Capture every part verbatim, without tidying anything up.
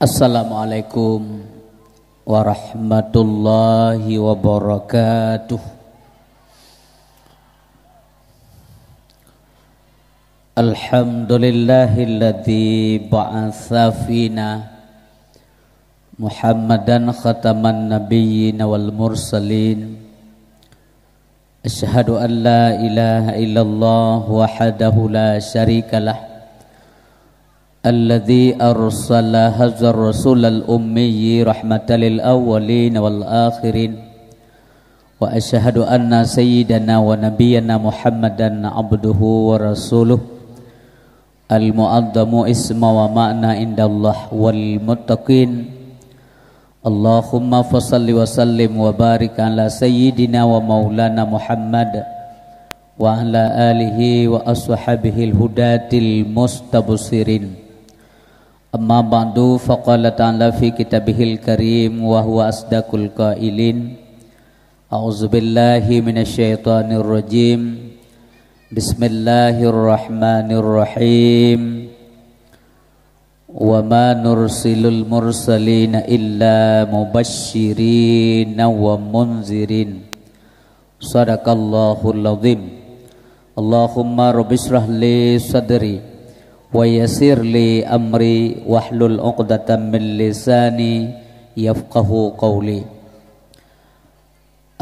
Assalamualaikum warahmatullahi wabarakatuh. Alhamdulillahilladzi ba'atsa fina Muhammadan khataman nabiyyin wal mursalin. Asyhadu an la ilaha illallah wahdahu la syarikalah. Alladzi arsala hadzar rasulal ummi rahmatan lil awwalin wal akhirin. Wa asyhadu anna sayyidana wa nabiyyana Muhammadan abduhu wa rasuluh. Al-mu'azzamu isma wa ma'na indallah wal muttaqin. Allahumma fasalli wa sallim wa barik ala sayyidina wa maulana Muhammad wa ala alihi wa ashabihil hudatil mustabshirin. Amma ba'du, faqala ta'ala fi kitabihil karim wa huwa asdaqul qailin. A'udzubillahi minasyaitonirrajim. Bismillahirrahmanirrahim. Wa ma nursilul mursalina illa mubasysyirina wa munzirin. Shadaqallahul azim. Allahumma rabbisyrah li sadri wa yassir li amri wahlul 'uqdatam min lisani yafqahu qauli.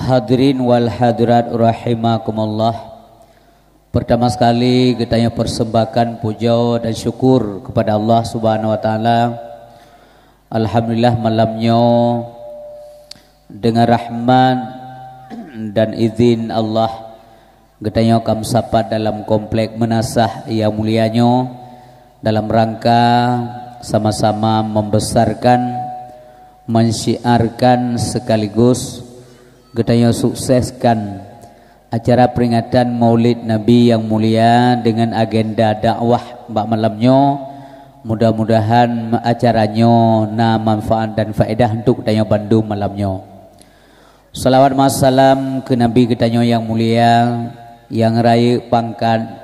Hadirin wal hadirat rahimakumullah. Pertama sekali, geutanyoe persembahkan puja dan syukur kepada Allah Subhanahu wa Taala. Alhamdulillah, malam nyoe, dengan rahmat dan izin Allah, geutanyoe ka meusapat dalam komplek meunasah nyang mulia nyoe dalam rangka sama-sama membesarkan, mensyiarkan sekaligus geutanyoe sukseskan acara peringatan Maulid Nabi nyang mulia dengan agenda dakwah bak malam nyoe. Mudah-mudahan acara nyoe na manfaat dan faedah untuk geutanyoe bandum malam nyoe. Salawat masalam keu Nabi geutanyoe nyang mulia, nyang rayeuk pangkat,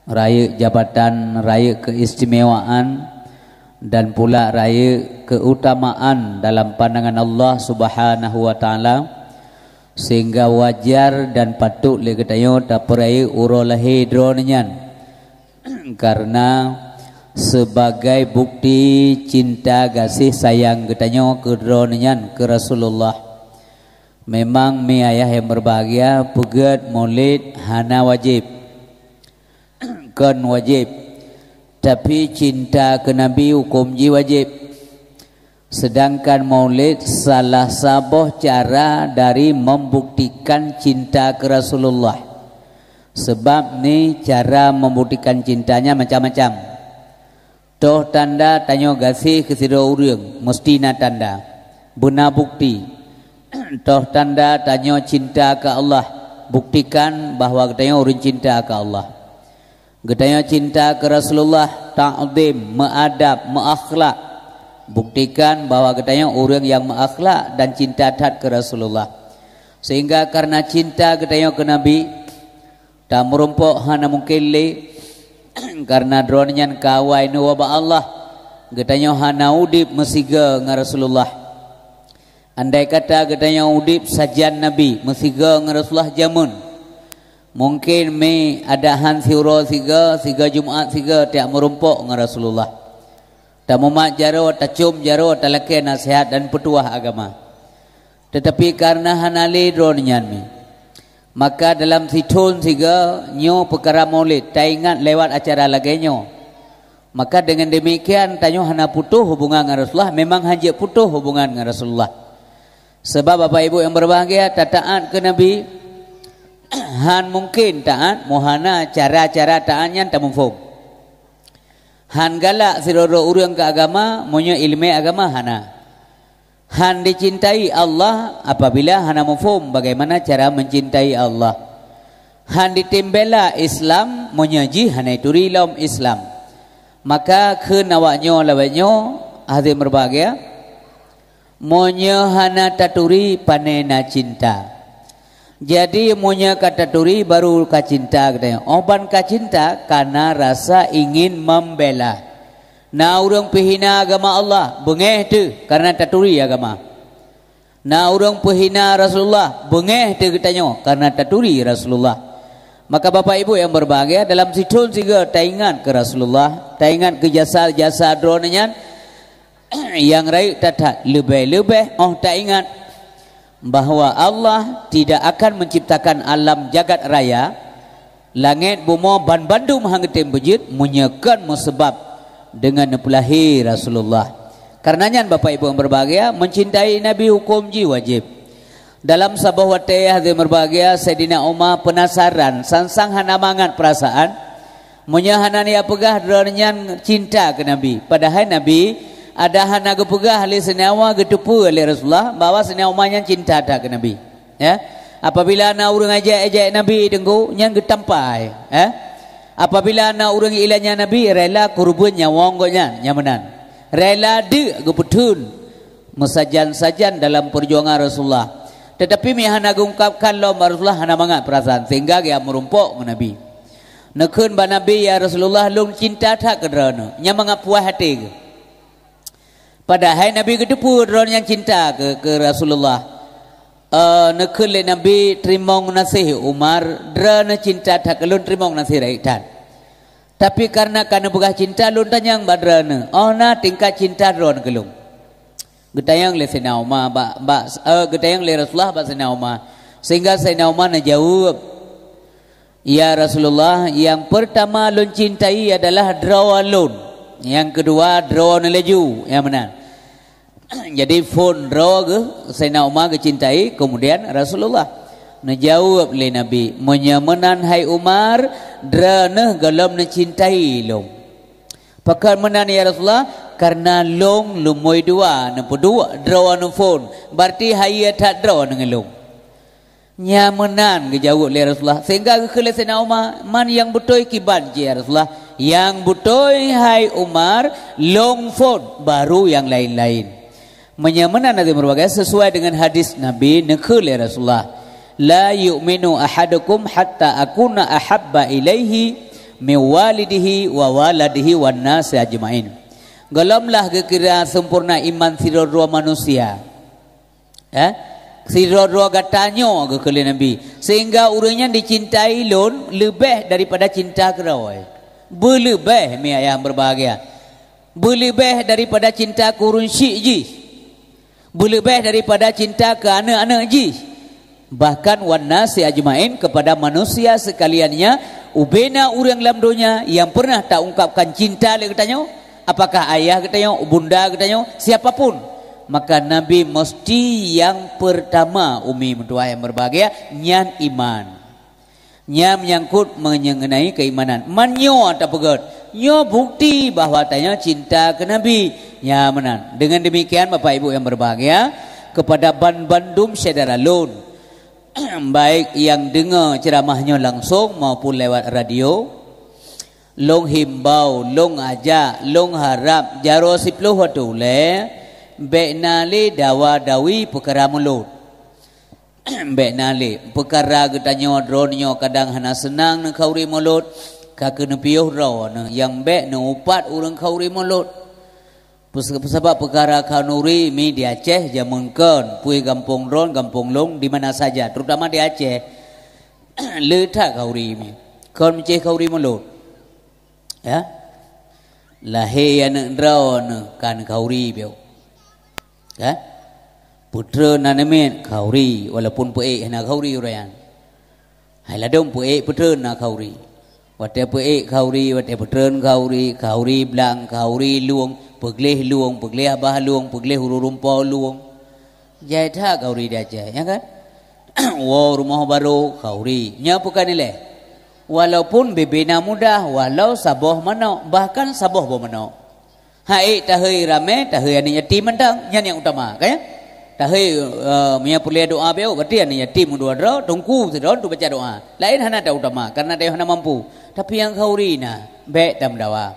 rayeuk jabatan, rayeuk keistimewaan, dan pula rayeuk keutamaan dalam pandangan Allah Subhanahu wa Taala, sehingga wajar dan patut lé geutanyoe tapeurayeuk uroe lahé droeneuh nyan, karena sebagai bukti cinta gaséh sayang geutanyoe keu droeneuh nyan keu Rasulullah. Memang mi ayah nyang berbahagia, peugét Maulid hana wajéb, kon wajéb, tapi cinta keu Nabi huköm jih wajéb. Sedangkan Maulid salah saboh cara dari membuktikan cinta keu Rasulullah. Sebab ni cara membuktikan cintanya macam-macam. Toh tanda tanyoe gaséh keu sidroe ureuëng, meusti na tanda, beuna bukti. Toh tanda tanyoe cinta keu Allah, buktikan bahwa geutanyoe ureuëng cinta keu Allah. Geutanyoe cinta keu Rasulullah, takzim, meuadab, meuakhlak, buktikan bahwa geutanyoe ureuëng nyang meuakhlak dan cinta that keu Rasulullah. Sehingga karena cinta geutanyoe keu Nabi, tameurumpok hana mungken lé, karena droeneuh nyan ka awai neuwoe bak Allah. Geutanyoe hana udeb meusigoe ngon Rasulullah. Andai kata geutanyoe udeb sajan Nabi meusigoe ngon Rasulullah jameun, mungken mi adak han siuroe sigoe, sigoe Jumat sigoe, tajak meurumpok ngon Rasulullah. Tamumat jaroe, tacöm jaroe, talakée naseuhat dan peutuwah agama. Teutapi kareuna hana lé droeneuh nyan mi, maka dalam sithon sigoe nyoe peukara Maulid taingat lewat acara lagée nyoe. Maka deungon deumikian tanyoe hana putôh hubongan ngon Rasulullah, memang han jeuet putôh hubongan ngon Rasulullah. Sabab Bapak Ibu nyang berbahagia, tataát keu Nabi han mungken taát meuhana cara-cara taát nyan tamuphom. Han galak sidroe-droe ureuëng keu agama meunyoe iéleumé agama hana. Han dicintai Allah apabila hana muphom bagaimana cara mencintai Allah. Han ditem bela Islam meunyoe jih hana ituri lom Islam. Maka kheun awak nyoe lawét nyoe, hadirin berbahagia, meunyoe hana taturi, pane na cinta. Jadi, meunyoe ka taturi, baru ka cinta geutanyoe. Óh ban ka cinta, kana rasa ingin membela. Na ureuëng peuhina agama Allah, beungéh teuh karena taturi agama. Na ureuëng peuhina Rasulullah, beungéh teuh geutanyoe karena taturi Rasulullah. Maka Bapak Ibu yang berbahagia, dalam sithon sigoe taingat keu Rasulullah, taingat keu jasa-jasa Droeneuh nyan, nyang rayeuk that-that, leubeh-leubeh óh taingat bahwa Allah tidak akan menciptakan alam jagat raya, langét bumoe banbandum han geutem beujeuet meunyoe kon meuseubab deungon neupeulahé Rasulullah. Kareuna nyan, Bapak Ibu yang berbahagia, mencintai Nabi huköm jih wajéb. Dalam saboh watée, hadirin berbahagia, Saidina Umar peunasaran, sang-sang hana mangat peurasaan, meunyoe hana neupeugah droeneuh nyan cinta keu Nabi. Padahai Nabi ada hana geupeugah lé Saidina Umar, geuteupeue lé Rasulullah bahwa Saidina Umar nyan cinta that keu Nabi. Ya. Apabila na ureuëng ejek-ejek Nabi, Teungku, nyan geutampa, ya. Apabila na ureuëng ilanya Nabi, rela keureubeuen nyawöng gobnyan, nyan meunan. Rela deuk geupeutheun meusajan-sajan dalam peujuangan Rasulullah. Tetapi meunyoe hana geuungkapkan lom bak Rasulullah, hana mangat peurasaan, sehingga geujak meurumpok ngon Nabi. Neukheun bak Nabi, "Ya Rasulullah, lôn cinta that keu droeneuh." Nyan mangat puas até geuh. Padahai Nabi geuteupeue droeneuh nyan cinta keu, keu Rasulullah. Eh, neukheun lé Nabi, "Teurimong geunaséh Umar, droeneuh cinta that keu lôn, teurimong geunaséh rayeuk that. Tapi kareuna ka neupeugah cinta, lôn tanyong bak droeneuh, óh na tingkat cinta droeneuh keu lôn?" Geutanyong lé Saidina Umar bak, bak, eh, geutanyong lé Rasulullah bak Saidina Umar. Sehingga Saidina Umar neujaweueb, "Ya Rasulullah, nyang peurtama lôn cintai adalah droe lôn. Nyang keudua droe laju." Nyang meunan. Jadi phon droe geuh, Saidina Umar geucintai, kemudian Rasulullah. Neujaweueb lé Nabi, "Meunyoe meunan hai Umar, droeneuh gohlom neucintai lom." "Pakon meunan, ya Rasulullah?" "Kareuna lôn lumboi dua neupeuduek droe neuphon, berarti hayeue that droe ngon lôn." Nyan meunan geujaweueb lé Rasulullah, sehingga geukheun lé Saidina Umar, "Man nyang beutôi kiban jih, ya Rasulullah?" "Nyang beutôi, hai Umar, lôn phon, baru nyang laén-laén." Meunyoe meunan, hadirin berbahagia, sesuai dengan hadis Nabi, neukheun lé Rasulullah, "La yu'minu ahadukum hatta akuna ahabba ilaihi min walidihi wa waladihi wan nasi ajmain." Gohlomlah geukira sempurna iman sidroe-droe manusia. Eh? Sidroe-droe gata nyoe, geukheun lé Nabi, sehingga ureuëng nyan dicintai lôn leubeh daripada cinta keudroe. Beuleubeh, mi ayah berbahagia. Beuleubeh daripada cinta keu ureuëng syik jih. Beuleubeh daripada cinta keu aneuëk-aneuëk jih. Bahkan wan nasi ajmain, kepada manusia sekaliannya, ubena ureuëng lam donya nyang pernah taungkapkan cinta lé geutanyoe, apakah ayah geutanyoe, bunda geutanyoe, siapapun, maka Nabi mesti nyang pertama, umi meutuah yang berbahagia, nyan iman. Nyan menyangkut mengenai keimanan. Man nyoe tapeugét, nyoe bukti bahwa tanyoe cinta keu Nabi. Nyan meunan. Dengan demikian, Bapak Ibu yang berbahagia, kepada ban-, bandum syedara lôn, baik nyang deungoe ceuramah nyoe langsong maupun lewat radio, lôn himbau, lôn ajak, lôn harab jaroe siploh watée ulée, bék na lé dawa-dawi peukara mulot. Bék na lé peukara geutanyoe droeneuh nyoe kadang hana seunang neukhauri mulot, ka keuneuk piôh droeneuh nyang bék neuupat ureuëng khauri mulot. Peus-, peusabab peukara khanuri mi di Aceh jameun kon, peue gampông droen, gampông lôn, di mana saja, terutama di Aceh, le that khanuri mi. Kon meucéh khanuri mulot. Ya. Lahé aneuëk droeneuh kan khanuri piôh. Ya. Peutreun aneuëk miet khanuri, walaupun peuék hana khanuri ureuëng nyan. Hai ladôm peuék peutreun na khanuri. Watée peuék khanuri, watée peutreun khanuri, khanuri blang, khanuri lueng, peugleh lueng, peugleh abah lueng, peugleh ureuëng rumpok lueng. Jai that khanuri di Aceh, ya kan? Woe rumoh barô khanuri. Nyan peue ka nilai? Walaupun bibina mudah, walau saboh manok, bahkan saboh boh manok. Hai tahei ramé, tahei aneuëk yatim mantong, nyan nyang utama, kan? Tahei, eh, meunyoe peureulée doa piôh, berarti aneuëk yatim dua droe, teungku sidroe tu baca doa. Laén hana tautama, karena tanyoe hana mampu. Tapi nyang khanuri na, bék tameudawa.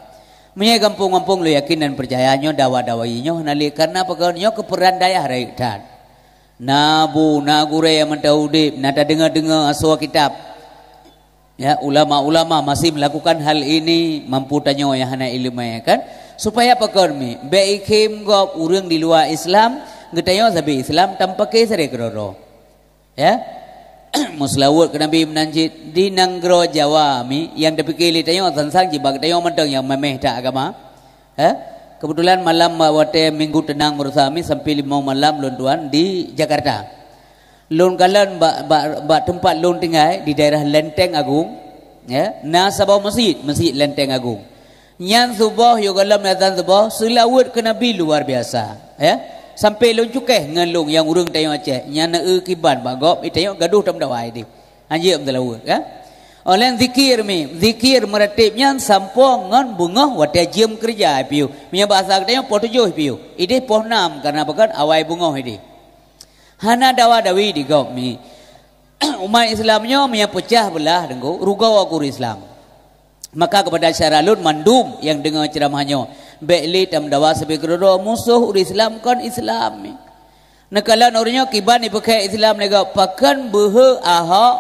Meunyoe gampông-gampông, lôn yakin dan peucaya nyoe dawa-dawa nyoe hana lé, karena peugah nyoe keu peuran dayah rayeuk that. Na bu, na gurée nyang mantong udeb, na tadeungoe-deungoe asoe kitab. Ya, ulama-ulama masih melakukan hal ini, mampu tanyoe nyang hana iéleumé, kan? Supaya pakon mi, bék ikhém gob ureuëng di luwa Islam, geutanyoe sabe Islam tampake sabe keudroe-droe. Ya? Meuseulaweuet keu Nabi meunan cit di nanggroe Jawa mi, nyang tapike lé tanyoe sang-sang jiba geutanyoe mantong nyang mameh that agama. Ya? Keubeutulan malam watée minggu teunang baroesa mi sampai limong malam lôn tuan di Jakarta. Lôn kalon bak, bak, bak teumpat lôn tinggai di daerah Lenteng Agung, ya, na saboh meuseujid, Meuseujid Lenteng Agung. Nyan suboh yoh gohlom azan suboh, seulaweuet keu Nabi luar biasa, ya. Sampai lôn cukéh ngon lôn nyang ureuëng tanyoe Aceh, nyan na eu kiban bak gob, i tanyoe gadoh tam dawai deh. Hanjeuet meuseulaweuet, ya. Oleh zikir mi, zikir meuratib nyan sampoe ngon beungoh watée jeuem keureuja i piôh. Meunyoe bahasa geutanyoe poh tujoh i piôh. Ideh poh nam karena pakon awai beungoh ideh. Hana dawa-dawi di gob mi. Umat Islam nyoe meunyoe peucah beulah deungoe rugoe keu ureuëng Islam. Maka kepada syedara lôn mandum nyang deungoe ceramah nyoe, bék lé tameudawa sabe keudroe-droe musoh ureuëng Islam kon Islam. Neukalon ureuëng nyoe kiban ipeukhée Islam lé gob, pakon beuhe Ahok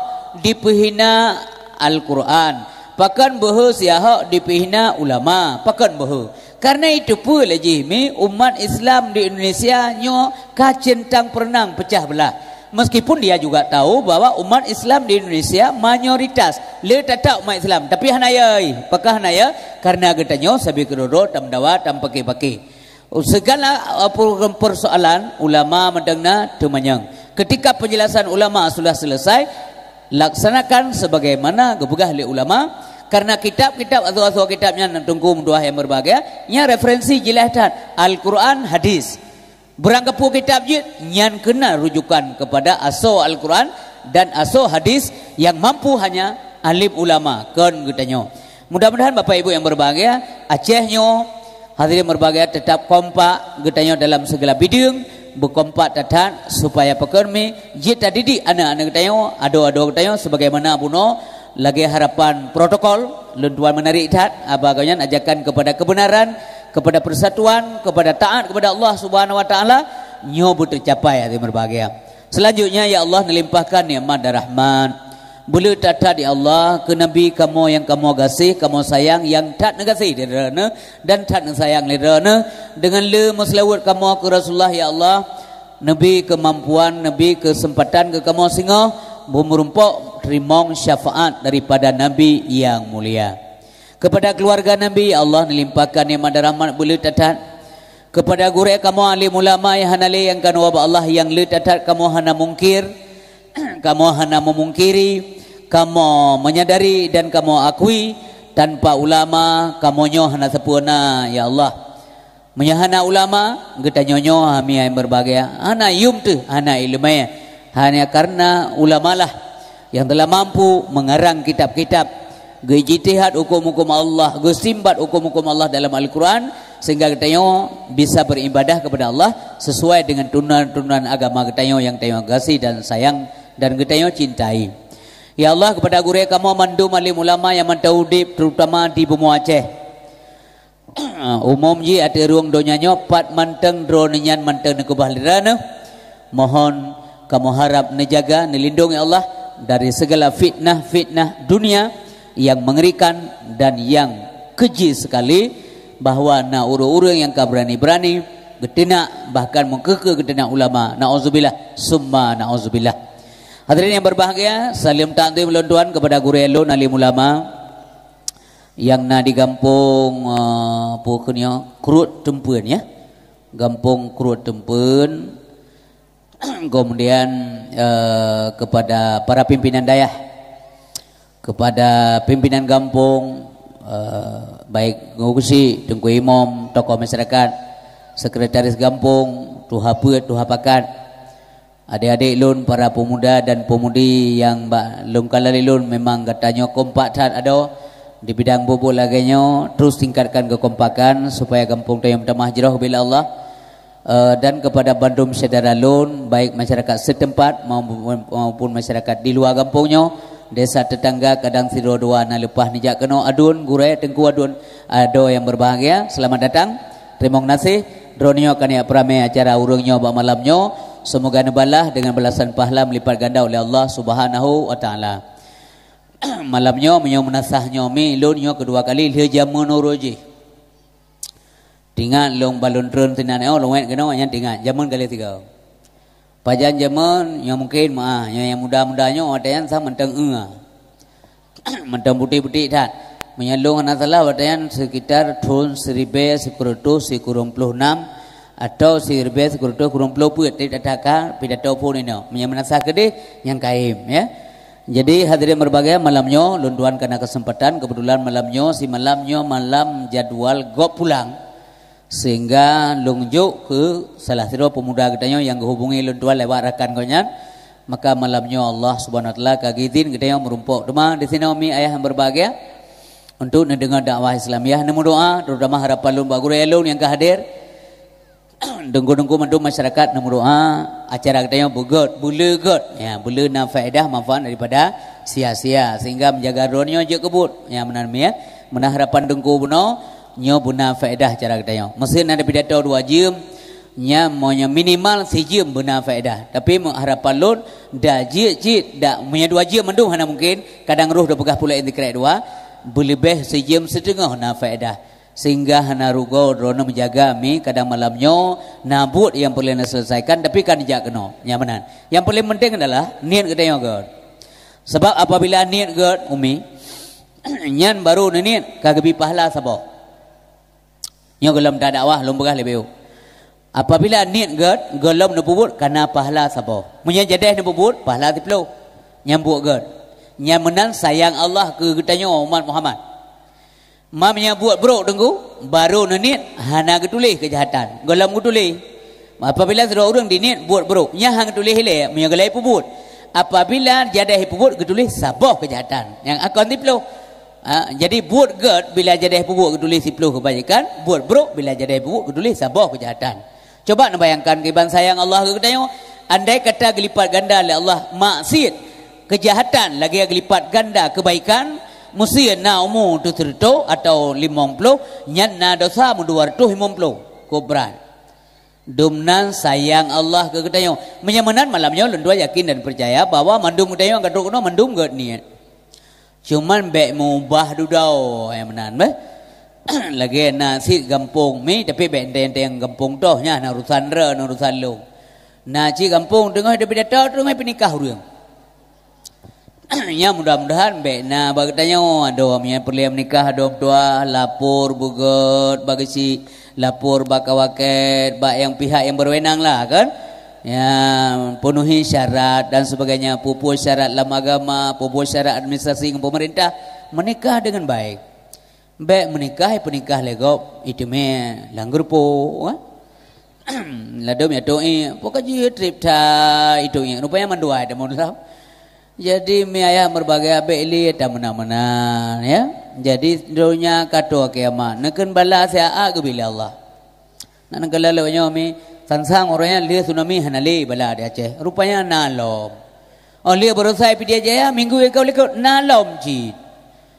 dipeuhina Al-Quran, pakon beuhe si Ahok dipeuhina ulama, pakon beuhe. Karena itu peue lé jih mi umat Islam di Indonesia nyoe ka centang perenang pecah belah. Meskipun dia juga tahu bahwa umat Islam di Indonesia mayoritas le tatak umat Islam, tapi hana yai. Pakon hana yai? Karena geutanyoe sabe keudroe-droe tameudawa tampake-pake. Segala uh, per- persoalan ulama mantong na teumanyong. Ketika penjelasan ulama sudah selesai, laksanakan sebagaimana geupeugah lé ulama. Karena kitab-kitab asoe-asoe kitab nyan teungku meutuah nyang berbahagia, nyan referensi jeulaih that Al-Quran, hadis. Beurangkapeue kitab jeuet nyan keuna rujukan kepada asoe Al-Quran dan asoe hadis yang mampu hanya alim ulama kon geutanyoe. Mudah-mudahan Bapak Ibu yang berbahagia, Aceh nyoe, hadirin berbahagia, tetap kompak geutanyoe dalam segala bideueng, beukompak that-that supaya pakon mi jeuet tadidik aneuk-aneuk geutanyoe, adoe-adoe geutanyoe sebagaimana bunoe lagée harapan protokol. Lôn tuan menarik that haba geuh nyan ajakan kepada kebenaran, kepada persatuan, kepada taat kepada Allah Subhanahu Wa Taala nyoe beuteucapai hadirin berbahagia. Selanjutnya, ya Allah, neulimpahkan nikmat dan rahmat. Beuleuet that-that, ya Allah, keu Nabi kamoe nyang kamoe gaséh, kamoe sayang, nyang that neugaséh di Droeneuh dan that neusayang lé Droeneuh, deungon le meuseulaweuet kamoe keu Rasulullah, ya Allah, neubi keumampuan, neubi keuseumpatan keu kamoe singoh beumeurumpok teurimong syafaat daripada Nabi nyang mulia. Kepada keluarga Nabi, ya Allah, neulimpahkan nikmat dan rahmat beuleuet that-that. Kepada gurée kamoe alim ulama nyang hana lé nyang keunoe bak Allah nyang le that-that kamoe hana mungkir, kamoe hana meumungkiri, kamoe menyadari dan kamoe akui, tanpa ulama kamoe nyoe hana sapeue na, ya Allah. Meunyoe hana ulama, geutanyoe nyoe hami nyang berbahagia, hana yum teuh, hana iéleumé, hanya karena ulama lah yang telah mampu mengarang kitab-kitab, geuijtihad hukum-hukum Allah, geusimbat hukum-hukum Allah dalam Al-Quran, sehingga geutanyoe bisa beribadah kepada Allah sesuai dengan tuntunan-tuntunan agama geutanyoe yang tanyoe gaséh dan sayang dan geutanyoe cintai. Ya Allah, kepada gurée kamoe mandum alim ulama nyang mantong udeb, terutama di bumoe Aceh. Umum jih ateueh rueng donya nyoe, pat mantong droeneuh nyan mantong neukeubah lé Droeneuh. Mohon kamoe harab neujaga, neulindong, ya Allah, dari segala fitnah-fitnah dunia yang mengerikan dan yang keji sekali, bahwa na ureuëng-ureuëng nyang ka beurani-beurani geuteunak, bahkan meukeukeue geuteunak ulama. Nauzubillah, summa nauzubillah. Hadirin yang berbahagia, saleuem takzim lôn tuan kepada gurée lôn alim ulama nyang na di gampông, eh, peue keuh nyoe, Kruet Teumpeuen, ya. Gampông Kruet Teumpeuen. Kemudian, eh, kepada para pimpinan dayah, kepada pimpinan gampông, eh, baik Geuchik, Teungku Imum, tokoh masyarakat, sekretaris gampông, tuha peuet, tuha pakat, adék-adék lôn, para pemuda dan pemudi nyang bak lôn kalon lôn, memang gata nyoe kompak that adoe di bidang buet-buet lagée nyoe. Terus tingkatkan kekompakan supaya gampông tanyoe meutamah jroh bila Allah. Eh, dan kepada bandum syedara lôn, baik masyarakat setempat maupun, maupun masyarakat di luwa gampông nyoe, desa tetangga, kadang sidroe dua na leupah neujak keunoe. Adun, gurée, teungku adun, adoe nyang berbahagia, selamat datang. Teurimong gaséh, droeneuh nyoe ka neujak peuramé acara ureuëng nyoe bak malam nyoe. Seumoga neubalah deungon balasan pahala meulipat ganda uleh Allah Subhanahu wa Taala. Malam nyoe, meunyoe meunasah nyoe mi, lôn nyoe keudua kali lheueh jameun uroe jih. Teuingat lôn balon treun sinan nyoe, lôn wet keunoe nyan teuingat, jameun ka lheueh sigoe. Pajan jameun, nyoe mungken meu'ah, nyoe nyang muda-muda nyoe watèe nyan sang mantong eu. Mantong putéh-putéh that. Meunyoe lôn hana salah, watèe nyan sekitar thon siribèe sikureueng reutôh sikureueng ploh nam atau siribèe sikureueng reutôh sikureueng ploh peuet, tapi that-that ka pidato phon inoe. Meunyoe meunasah keudeh, nyan kayém, ya. Jadi, hadirin berbahagia, malam nyoe lôn tuan kana kesempatan, kebetulan malam nyoe, simalam nyoe malam jadwal gob pulang. Sehingga lôn jok keu salah sidroe pemuda geutanyoe nyang geuhubungi lôn tuan lewat rakan gobnyan. Maka malam nyoe Allah Subhanahu Wa Taala ka geuizin geutanyoe meurumpok teuma di sinoe, mi ayah yang berbahagia, untuk neudeungoe dakwah Islamiah. Neumeudoa, terutama harapan lôn bak gurèe lôn nyang ka hadir. Teungku-teungku mandum masyarakat, neumeudoa acara geutanyoe beugèt, beulé gèt. Ya, beulé na faedah manfaat daripada sia-sia, sehingga menjaga droeneuh jeuet keu buet. Ya, meunan mi, ya. Meunan harapan teungku bunoe, nyoe beuna faedah acara geutanyoe. Meusé na pidato dua jeuem, nyan meunyoe minimal sijeuem beuna faedah. Tapi meu-, harapan lôn, dak jeuet cit, dak, meunyoe dua jeuem mandum hana mungken, kadang roh tapeugah puléh inti krek dua, beuleubeh sijeuem siteungoh na faedah. Sehingga hana rugoe droeneuh meujaga mi kadang malam nyoe, na buet nyang peureulèe neuselesaikan, tapi ka neujak keunoe. Nyang meunan. Nyang paling penting adalah niet geutanyoe gèt. Sabab apabila niet gèt, Umi, nyan baru neuniet ka geubi pahala saboh. Nyoe gohlom dakwah lôn peugah leubeh. Apabila niet gèt, gohlom neupeubuet kana pahala saboh. Meunyoe jadeh neupeubuet, pahala siplôh. Nyan buet gèt. Nyan meunan sayang Allah keu geutanyoe umat Muhammad. Ma meunyoe buet brôk teungku, baru neuniet hana geutuléh keujahatan. Gohlom geutuléh. Apabila sidroe ureueng diniet buet brôk, nyan hana geutuléh ilèe, meunyoe geulai peubuet. Apabila jadeh peubuet geutuléh saboh keujahatan, nyang akon siplôh. Ha, jadi buet gèt bila jadeh peubuet geutuléh siplôh keubaikan, buet brôk bila jadeh peubuet geutuléh saboh keujahatan. Cuba neubayangkan kiban sayang Allah keu geutanyoe, andai kata geulipat ganda lé Allah maksiet, keujahatan lagèe geulipat ganda keubaikan, meusé na umu tujoh reutôh atawa limong plôh, nyan na desya meudua reutôh limong plôh. Kok brat. Dumnan sayang Allah keu geutanyoe. Meunyoe meunan malam nyoe lôn dua yakin dan peucaya bahwa mandum geutanyoe nyang ka trok keunoe mandum gèt niet. Cuman bèk meubah dudoe, nyang meunan beh. Lagèe na cit gampông mi, tapi bèk enteng-enteng gampông toh, nyan na urusan re, na urusan lôn. Na cit gampông teungoh pidato, teungoh peunikah ureueng. Nyan mudah-mudahan bèk na bak geutanyoe, adoe meunyoe peureulèe meunikah, adoe meutuah, lapor beugèt bak geuchik, lapor bak kawaket, bak nyang pihak nyang berwenang lah kan. Ya, penuhi syarat dan sebagainya, peue-peue syarat lam agama, peue-peue syarat administrasi ngon pemerintah, menikah dengan baik. Bèk meunikah, peunikah lé gob, iteumé lam geureupo, kan? Ladôm ya to'i, pokok jih trip tha ito'i, rupanya mandua ada mulam. Jadi mi ayah meureubagai abék lé ta meunan-meunan, ya. Jadi donya ka tô kiamat, neukeun bala siat geubi lé Allah. Nan keulalok nyoe mi, sang-sang uroe nyan lé tsunami hana lé bala di Aceh. Rupanya na lom. Oh lé baroesa Pidie Jaya minggu nyang ka likot na lom cit.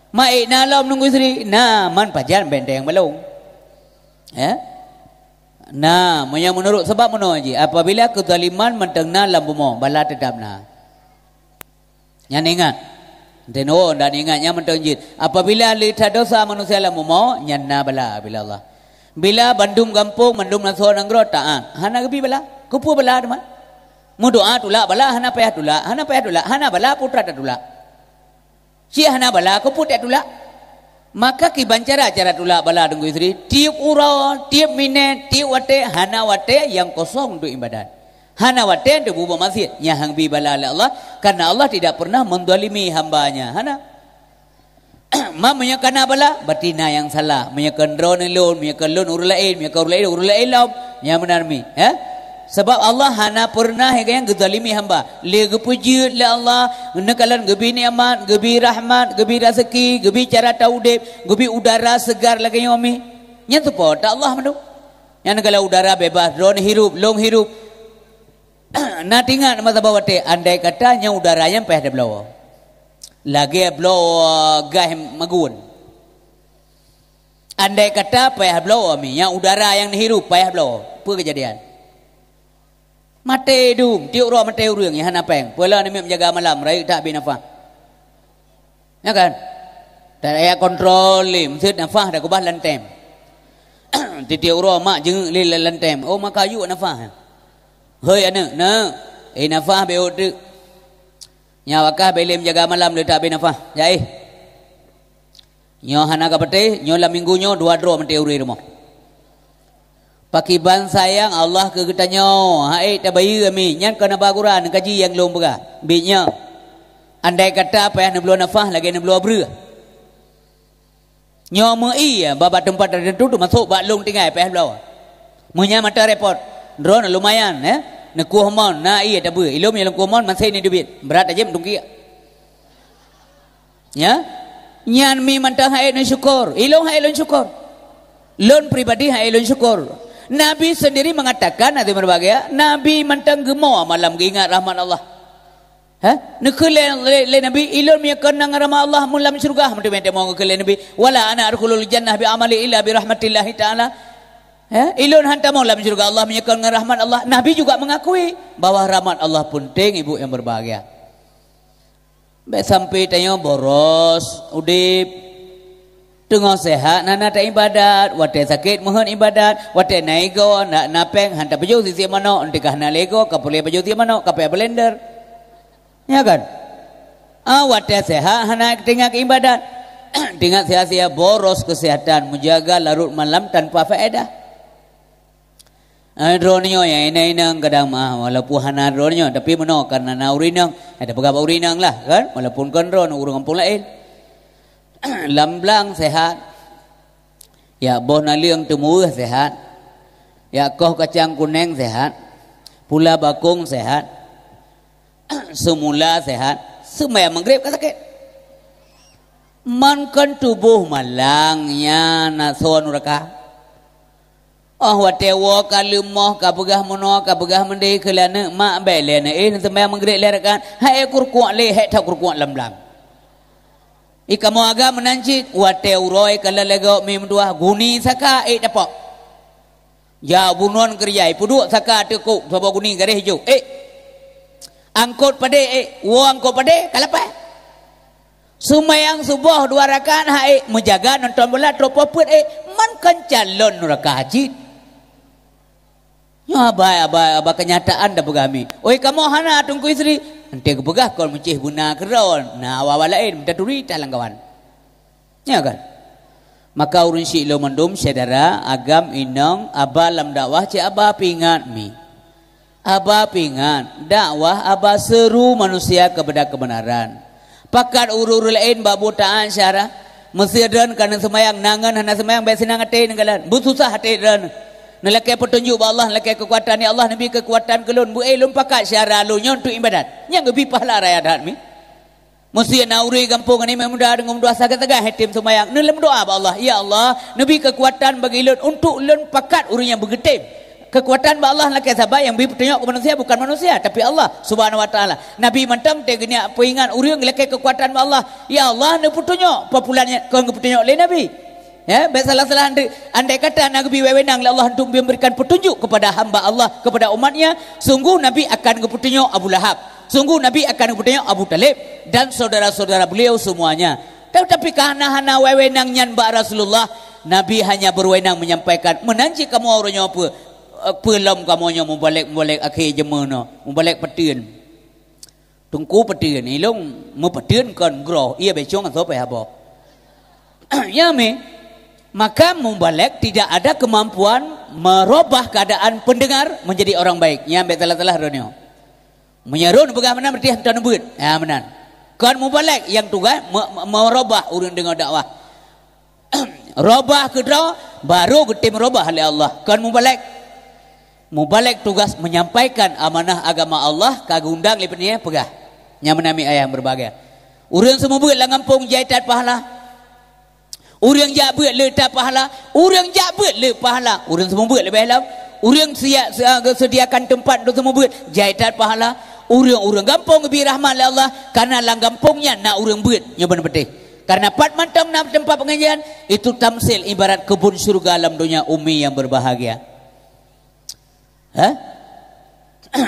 Maék na lom Teungku Yusri, na man pajan benteng balong. Ya? Na, meunyoe meunurot sabab meunoe jih, apabila keuzaliman mantong na lam bumoe, bala teutap na. Nyan ingat. Teunoe dan ingat nyan mantong jeuet. Apabila lé that desya manusia lam bumoe, nyan na bala bila Allah. Bila bandum gampông, bandum nasoe nanggroe taat, hana geubi bala. Keupeue bala teuma? Meudoa tulak bala, hana payah tulak, hana payah tulak, hana bala peue teuma tatulak. Cit hana bala, keupeue tatulak? Maka kiban cara, cara tulak bala Teungku Yusri, tiep uroe, tiep minét, tiep watée, hana watée nyang kosong untuk ibadat. Hana watée untuk bubuet maksiat, nyang hang bi bala lé Allah, karena Allah tidak pernah menzalimi hamba-Nya. Hana. Ma meunyoe kana bala, berarti na nyang salah. Meunyoe kon droeneuh lôn, meunyoe kon lôn ureuëng laén, meunyoe kon ureuëng laén, ureuëng laén lom. Nyang meunan mi, ya? Sabab Allah hana pernah nyang geuzalimi hamba. Lé geupeujeuet lé Allah, neukalon geubi nikmat, geubi rahmat, geubi raseuki, geubi cara taudeb, geubi udara segar lagée nyoe mi. Nyan seupôt Allah mandum. Nyan kalau udara bebas, droeneuh hirup, lôn hirup. Na teuingat masa bak watée, andai kata nyan udara nyan payah tabloe. Lagée bloe gas magun. Andai kata payah bloe mi, nyan udara nyang neuhirup payah bloe. Peue keujadian? Maté dum, tiep uroe maté ureuëng nyang hana péng. Peue lom namiet meujaga malam, rayeuk that bi nafah. Ya kan? Taraya kontrol lé, meuseut nafah dak keubah lantem. Tiep-tiep uroe mak jeungeuk lé lam lantém. Oh, maka yue nafah. Hoi aneuk, neuk. Eh, nafah beu teuk. Nyan wakah beu lé meujaga malam le tabe nafah. Jai. Nyoe hana ka patéh, nyoe lam minggu nyoe dua droe meuté ureuëng rumoh. Pakiban sayang Allah keu geutanyoe, hai tabayeue mi, nyan kon haba Quran, kaji nyang lôn peugah. Bit nyoe. Andai kata payah neubloe nafah lagée neubloe breueh. Nyoe meu-ie bak teumpat teuteuntu teumasok bak lôn tinggai payah bloe. Meunyan mata repot, droeneuh lumayan, eh? Neukueh mon, na ie tabeue. Ilôn nyang lôn kueh mon, masén ni dubiet. Brat aja meutungkiek. Ya? Nyan mi mantong hai lôn syukur. Ilôn hai lôn syukur. Lôn pribadi hai lôn syukur. Nabi sendiri mengatakan, hadirin berbahagia, Nabi mantong geumoe malam geuingat rahmat Allah. Ha? Neukheun lé, lé, lé Nabi, ilôn meunyoe kon na rahmat Allah meulam syeuruga, meuteumé teumong geukheun lé Nabi, "Wala ana adkhulul jannah bi amali illa bi rahmatillahi ta'ala." Ha? Ilôn han tamong lam syeuruga Allah meunyoe kon ngon rahmat Allah. Nabi juga mengakui bahwa rahmat Allah penting, ibu yang berbahagia. Bék sampai tanyoe boros udeb. Teungoh sehat hana taibadat, watée sakét meuheuet ibadat, watée na igoe, na, na péng, han tapajoh sisi manok, enteukah na lego, ka puléh pajoh sisi manok, ka payah blender. Ya kan? Ah, watée sehat hana teuingat ibadat. Teuingat sia-sia boros kesehatan, menjaga larut malam tanpa faedah. Eh, droeneuh nyoe nyang inong-inong kadang mah, walaupun hana droeneuh nyoe, tapi meunoe karena na ureuëng inong, eh, tapeugah bak ureuëng inong lah, kan? Walaupun kon droeneuh, ureuëng gampông laén. Lam blang sehat. Ya boh naleueng teumuweuh sehat. Ya koh kacang kuneng sehat. Pula bakong sehat. Seumula sehat. Seumayang Maghrib ka sakét. Man kon tuboh malang nyan na soe nuraka. Oh, watée woe ka leumoh, ka peugah meunoe, ka peugah meudeh keu lé aneuk, mak bék lé aneuk, eh, neuseumayang Maghrib lhée rakaat, hai kurkuek lé, hék that kurkuek lam blang. I kamoe agam meunan cit, watée uroe ka lheueh lagée mi meutuah, guni saka, eh, dapok. Jak bunoe keureuja, peuduek saka teukok, saboh guni garéh jok, eh. Angkot padé, eh, woe angkot padé, ka lapah. Seumayang suboh dua rakaat hai, meujaga nonton bola troh poh peuet, eh, man kon calon nuraka cit. Nyoe haba, haba, haba keunyataan tapeugah mi. Oi, kamoe hana Teungku Yusri, enteuk geupeugah kon meucéh beuna keudroe, na awak-awak laén meutaturi talang kawan. Ya kan? Maka ureuëng syiek lôn mandum syedara, agam inong, aba lam dakwah cit aba peuingat mi. Aba peuingat, dakwah aba seuru manusia keupada keubeunaran. Pakat ureuëng-ureuëng laén bak buet taát syedara, meusé droen ka neuseumayang, na ngon hana seumayang bék seunang até neugalan, beususah até droen. Neulakée peutunjuk bak Allah, neulakée keukuatan, "Ya Allah, neubi keukuatan keu lôn, beu-e lôn pakat syedara lôn nyoe untuk ibadat." Nyang geubi pahala raya that mi. Meusé na ureuëng gampông ngon imeum muda deungon meudoa sagai-sagai hai tem seumayang, neuleuem doa bak Allah, "Ya Allah, neubi keukuatan bagi lôn untuk lôn pakat ureuëng nyang beugeutem." Keukuatan bak Allah lakée saban nyang bi peutunyok keu manusia, bukan manusia, tapi Allah Subhanahu Wa Taala. Nabi mantong teuh geuniyak peuingat ureuëng lakée keukuatan bak Allah, "Ya Allah, neupeutunyok." Peue pulan nyan kon geupeutunyok lé Nabi. Ya, bék salah-salah andai, andai kata na geubi wewenang lé Allah untuk memberikan petunjuk kepada hamba Allah, kepada umatnya, sungguh Nabi akan geupeutunyok Abu Lahab. Sungguh Nabi akan geupeutunyok Abu Talib dan saudara-saudara beliau semuanya. Tetapi karena hana wewenang nyan bak Rasulullah, Nabi hanya berwenang menyampaikan, "Meunan cit kamoe uroe nyoe peue, peue lom kamoe nyoe mubalek-mubalek akhé jeumeunyoe, mubalek pateuen." Teungku pateuen, ilong meupateuen kon groh, ia becong atau payah boh. Ya mi, maka mubalek tidak ada kemampuan merubah keadaan pendengar menjadi orang baik. Nyan bék salah-salah droeneuh. Meunyoe droeneuh peugah meunan berarti hantom beuet. Ya meunan. Kon mubalek nyang tugaih me-, me-, merubah ureuëng deungoe dakwah. Robah keudroe, baru geutem robah lé Allah. Kon mubalek. Mubalek tugas menyampaikan amanah agama Allah ka geundang lé peunieh peugah. Nyang meunami ayah berbahagia. Ureuëng seumeubeuet lam gampông jai that pahala. Ureuëng jak beuet le that pahala. Ureuëng jak beuet le pahala. Ureuëng seumeubeuet leubeh lom. Ureuëng siap, siap sediakan teumpat untuk seumeubeuet jai that pahala. Ureuëng-ureuëng gampông geubi rahmat lé Allah karena lam gampông nyan na ureuëng beuet. Nyoe beuna beuteh. Karena pat mantong na teumpat pengajian, itu tamsil ibarat kebun syurga lam donya umi yang berbahagia. Hah?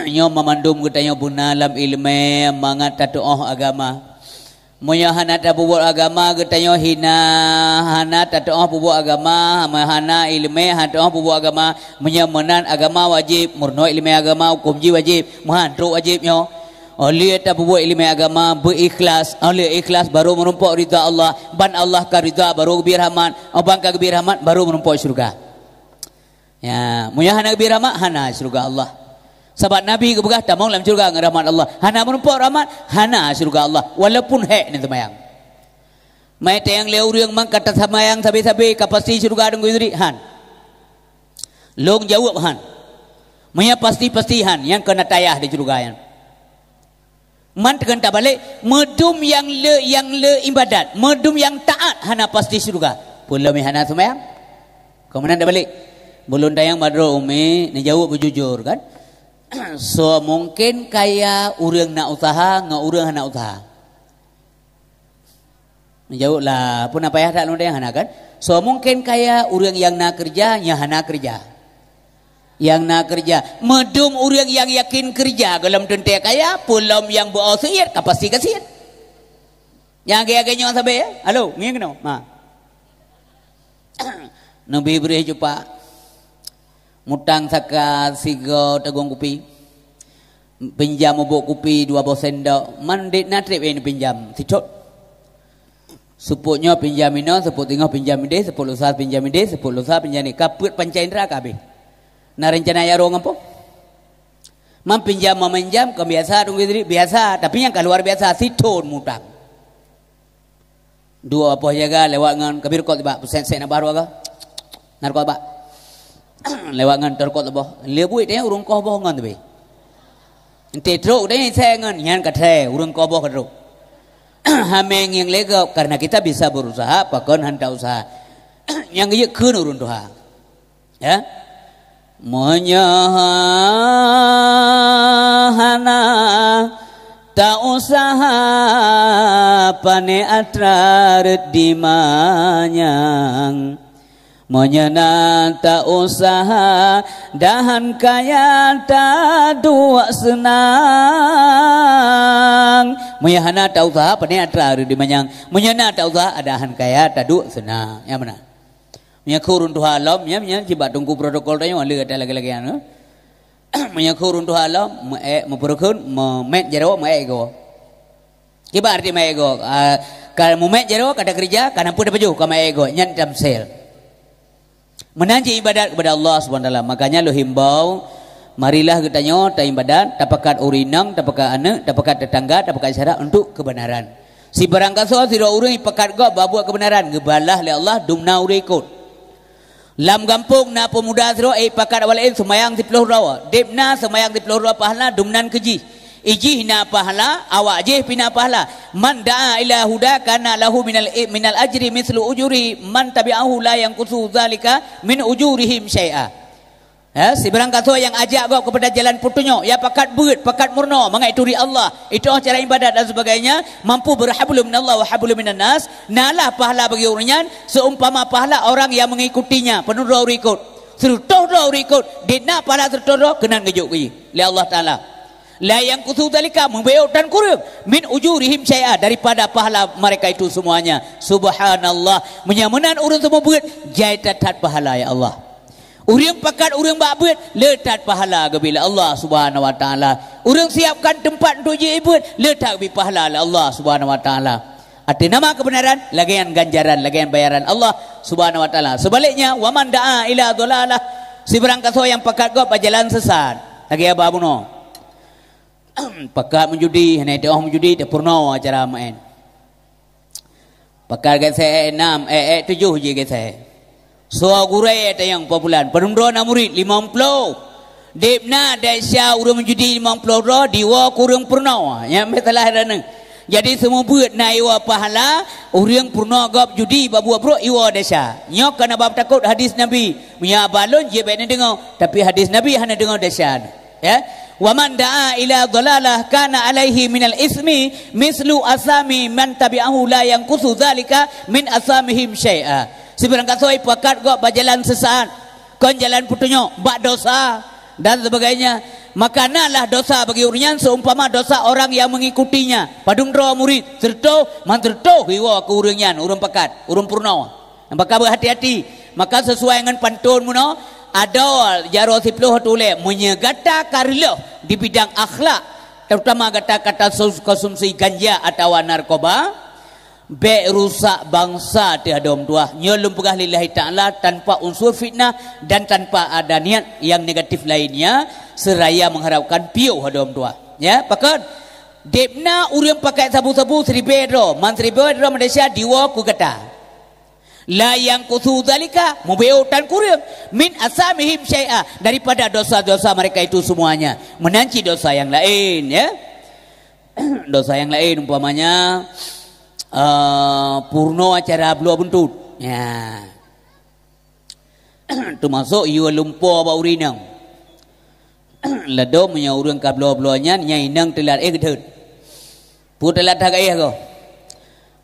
Nyoe mamandum geutanyoe beuna lam ileumé mangat tatuoh agama. Meunyoe hana tapeubuet agama, geutanyoe hina, hana tatu'oh peubuet agama, hana ileumèe, hana tatu'oh peubuet agama. Meunyoe meunan agama wajéb, meurunoe ileumèe agama, hukôm jih wajéb, meuhan trok wajéb nyoe. Óh lheueh tapeubuet ileumèe agama, beu ikhlas. Óh lheueh ikhlas, baru meurumpok ridha Allah. Ban Allah ka ridha, baru geubri rahmat. Óh ban ka geubri rahmat, baru meurumpok syeuruga. Ya, meunyoe hana geubri rahmat, hana syeuruga Allah. Sabab Nabi geupeugah tamong lam syeuruga ngon rahmat Allah. Hana meurumpok rahmat, hana syeuruga Allah. Walaupun hék neuseumayang. Mai teueng lé ureueng mang ka tasamayang sabé-sabé ka pasti syeuruga deungon sidroe, han. Lôn jaweueb han. Meunyoe pasti-pasti han, nyang keuneuk tayah di syeuruga nyan. Man teukheun tabalek, meudum nyang le, nyang le ibadat, meudum nyang taat hana pasti syeuruga. Peulom hana seumayang. Keumeunang tabalek. Bulon tayang madro umi, neujaweueb beujujur kan. Soe mungken kaya ureueng na useuha ngon ureueng hana useuha. Jaweueb lah, peue na payah that lôn tanyong hana kan? Soe mungken kaya ureueng nyang na keureuja, nyang hana keureuja. Nyang na keureuja. Meudum ureueng nyang yakin keureuja gohlom teuntèe kaya, peulom nyang beu-o seuiet ka pasti ka seuiet. Nyang agée-agée nyoe sabe, ya? Halo, ngieng keunoe. Ma. Neubi bri cupak. Mutang saka sigoe tagong kupi. Pinjam ubok kupi dua boh sendok, man dit na treb nyang pinjam sitot. Seupôt nyoe pinjam inoe, seupôt teungoh pinjam ideh, seupôt lusa pinjam ideh, seupôt lusa pinjam ideh. Ka peuet panca indra ka habéh. Na reuncana jak rhot ngon po? Man pinjam, man minjam, kon biasa, dong geutreb biasa, tapi nyang ka luar biasa, sithon mutang. Dua boh jaga lewat ngon, ka bi rukok tibak, peuset-set nabah dua ga. Na rukok tibak. Lewat ngon teurukok teuboh. Lé buet teuh ureueng koh boh ngon teubi. Enti trok deh isé ngon, nyan ka tré, ureueng koh boh ka trok. Hamé ngieng lé gob, karena kita bisa berusaha, pakon han ta useuha. Nyang geuyue kheun ureueng tuha. Ya. Meunyoe hana ta useuha, pané atra rot dimanyang. Meunyoe na ta useuha, dahan kaya taduek seunang. Meunyoe hana ta useuha, pané atra rot dimanyang. Meunyoe na ta useuha, dahan kaya taduek seunang. Nyang meunan. Meunyoe kheun ureueng tuha lom, nyan, nyan, cit bak teungku protokol tanyoe, le ata lagée-lagée nyan, eh. Meunyoe kheun ureueng tuha lom, meu-, eh, meupeureukeun, meumét jaroe, meu-, eh, igoe. Kiban arti meu-, eh, igoe. Ah, ka meumét jaroe, ka takeureuja, ka na peue tapajoh, ka meu-, eh, igoe. Nyan tamsil. Meunan cit ibadat kepada Allah Subhanahu Wa Taala. Makanya lôn himbau, marilah geutanyoe taibadat, tapakat ureueng inong, tapakat aneuk, tapakat tetangga, tapakat syedara untuk kebenaran. Sibarang gasoe sidroe ureueng ipakat gob bak buet keubeunaran, geubalaih lé Allah dumna ureueng ikot. Lam gampông na peumuda sidroe ipakat awak laén seumayang siplôh droe. Deb na seumayang siplôh droe pahala dumnan keu jih. Ijih na pahala, awak jih pih na pahala. "Man da'a ila huda kana lahu minal, minal ajri mislu ujuri man tabi'ahu la yanqusu dzalika min ujurihim syai'a." Ya, sibarang gasoe nyang ajak gob keupada jalan peutunyok, ya pakat beuet, pakat meurunoe mangat ituri Allah, itu'oh cara ibadat dan sebagainya, mampu berhablum minallah wa hablum minan nas, nalah pahala bagi ureueng nyan seumpama pahala orang yang mengikutinya, peunurot ureueng ikot. Seureutôh droe ureueng ikot, deb na pahala seureutôh droe keunan geujok keu jih lé Allah Taala. La yanqusu dzalika, meubeuyôh tan kureueng, min ujurihim syai'a, daripada pahala mereka itu semuanya. Subhanallah. Meunyoe meunan ureueng seumeubeuet, jai that-that pahala, ya Allah. Ureueng pakat ureueng bak beuet, le that pahala geubri lé Allah Subhanahu Wa Taala. Ureueng siapkan teumpat untuk jih beuet, le that geubri pahala lé Allah Subhanahu Wa Taala. Ateueh nama keubeunaran, lagée nyan ganjaran, lagée nyan bayaran Allah Subhanahu Wa Taala. Seubaliknya, "Wa man da'a ila dhalalah," sibarang gasoe nyang pakat gob bak jalan sesat, lagée haba bunoe. Pakat meujudi, hana iteu'oh meujudi, tapeurunoe acara maén. Pakat gasée nam, eh, eh, tujoh jih gasée. Soe gurée tanyong po bulan, padum droe na murit, limong ploh. Deb na desya ureueng meujudi limong ploh droe, diwoe keu ureueng peurunoe. Nyan meusalah droeneuh. Jadi seumeubeuet na iwoe pahala, ureueng peurunoe gob judi bak buet brok iwoe desya. Nyoe kon haba takot hadis Nabi. Meunyoe haba lôn jeuet bék neudeungoe, tapi hadis Nabi hana deungoe desya. Ya. "Wa man da'a ila dhalalah kana alaihi minal ismi mislu asami man tabi'ahu la yanqusu dzalika min asamihim syai'a." Sibarang gasoe pakat gob bak jalan sesat, kon jalan peutunyok, bak dosa dan sebagainya, Maka nalah dosa bagi ureuëng nyan seumpama dosa orang yang mengikutinya. Padum droe murit, seureutôh, man seureutôh iwoe keu ureuëng nyan, ureuëng pakat, ureuëng peurunoe. Maka beuhati-hati. Maka sesuai ngon pantôn meunoe, adoe jaroe siplôh tuléh, meunyoe gata ka reuloh di bidang akhlak, terutama gata ka tasus-, konsumsi ganja atawa narkoba, bék rusak bansa teuh adoe meutuah. Nyoe lôn peugah lillahi ta'ala tanpa unsur fitnah dan tanpa ada niat yang negatif lainnya, seraya mengharapkan piôh adoe meutuah. Ya, pakon? Debna ureuëng pakai sabu-sabu siribée droe, man siribée droe Malaysia diwoe keu gata. La yanqusu dzalika, mubeue tan kureueng, min asamihim syai'a, daripada dosa-dosa mereka itu semuanya. Meunan cit dosa yang lain, ya. Dosa yang lain umpamanya, eh, peurunoe acara bloe buntut. Ya. Teumasok yue lumpo bak ureuëng inong. Ladôm meunyoe ureuëng ka bloe-bloe nyan, nyan inong teulat éh geuthot. Peue teulat that gaéh goe?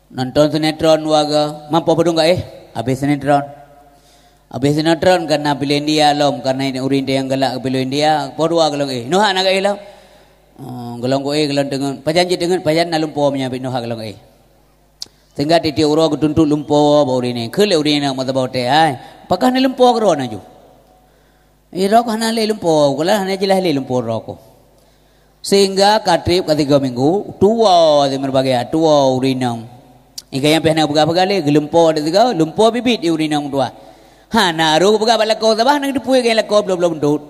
Nonton sinetron wagoe, mampu peudong gaéh, habéh sinetron. Habéh sinetron kana piléh India lom, kana ureuëng nyang galak piléh India, poh dua golom éh. Noh hana gaéh lom. Oh, golom éh, golom teungeut. Pajan jih teungeut, pajan na lumpo meunyoe bit noh golom éh. Sehingga tieb-tieb uroe geutuntot lumpo bak ureuëng nyan. Kheun lé ureuëng nyan meusaboh teuh, hai, pakon na lumpo keudroe na ju? Droe hana lé lumpo, kula hana jeulaih lé lumpo droe. Sehingga ka treb ka tiga minggu, tuwoe di meureubagia, tuwoe ureuëng inong. Ié nyang pih hana peugah-peugah lé, geulumpo di tiga, lumpo biet-biet di ureuëng inong tuha. Hana rôh peugah bak lakoe sabab hana geuteupeue keu lakoe bloe-bloe buntut.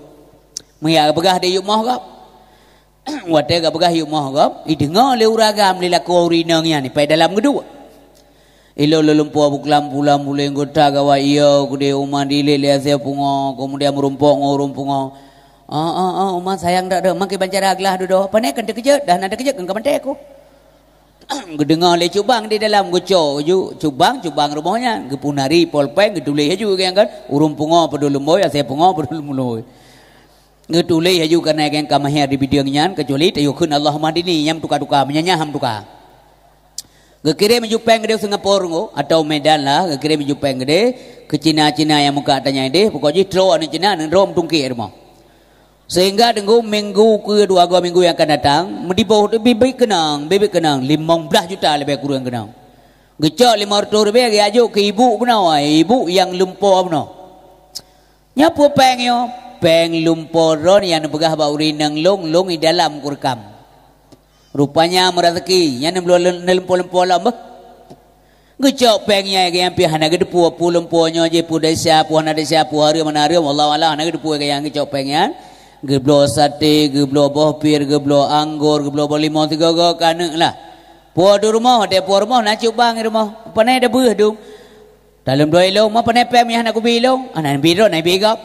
Meunyo peugah di yub moh gob. Watée geupeugah yub moh gob, ideungoe lé ureuëng agam lé lakoe ureuëng inong nyan, pai dalam geuduek. Ilôn lôn lumpo buklam pulam buleng geuta gawa iyo keudeh uma dilek lé asée pungoe, keumudian meurumpok ngon ureuëng pungoe. "Ah, ah, ah, uma sayang dak dak, makai bancara glah dudoe. Pane kan teukeujot, dah na teukeujot kan ka mantée ku." Geudeungoe lé cubang di dalam geucok ju, cubang, cubang rumoh nyan, geupunari polpeng, geutuléh laju geuh kan, ureuëng pungoe padum leumbôi, asée pungoe padum leumbôi. Geutuléh laju keunan nyang ka mahé di bideueng nyan, kecuali tayue kheun Allahumma hdini, nyang tuka-tuka, meunyan nyan ham tuka. Geukirém laju péng keudeh Singapura nyoe, atau Medan lah, geukirém laju péng keudeh keu Cina-Cina nyang muka tanyai deh, pokok jih troe aneuk Cina, aneuk droe meutungkek rumoh. Sehingga teunggu minggu keu dua go minggu nyang akan datang, meudiboh biet-biet keunong, biet-biet keunong, limong blaih juta leubeh kureueng keunong. Geucok limong reutôh ribèe geujak jok keu ibu bunoe, ibu nyang lumpo bunoe. Nyoe peue péng nyoe? Péng lumpo droe nyang neupeugah bak ureueng inong lôn, lôn i dalam kureukam. Rupanya meuraseuki, nyan neubloe lumpo-lumpo lom beuh. Geucok péng nyan, geuh nyan pih hana geuteupeue peue lumpo nyoe jih, peue desya, peue hana desya, peue hareuem hana hareuem, wallahu a'lam, hana geuteupeue geuh nyan geucok péng nyan. Geubloe saté, geubloe boh pir, geubloe anggor, geubloe boh limong sigoe-goe keu aneuk lah. Puwoe di rumoh, watèe puwoe rumoh na cubang di rumoh. Pane tabeuh dum. Taleuem bloe ilong, ma pane péng nyang hana kubi ilong? Hana bi droe, hana bi gob.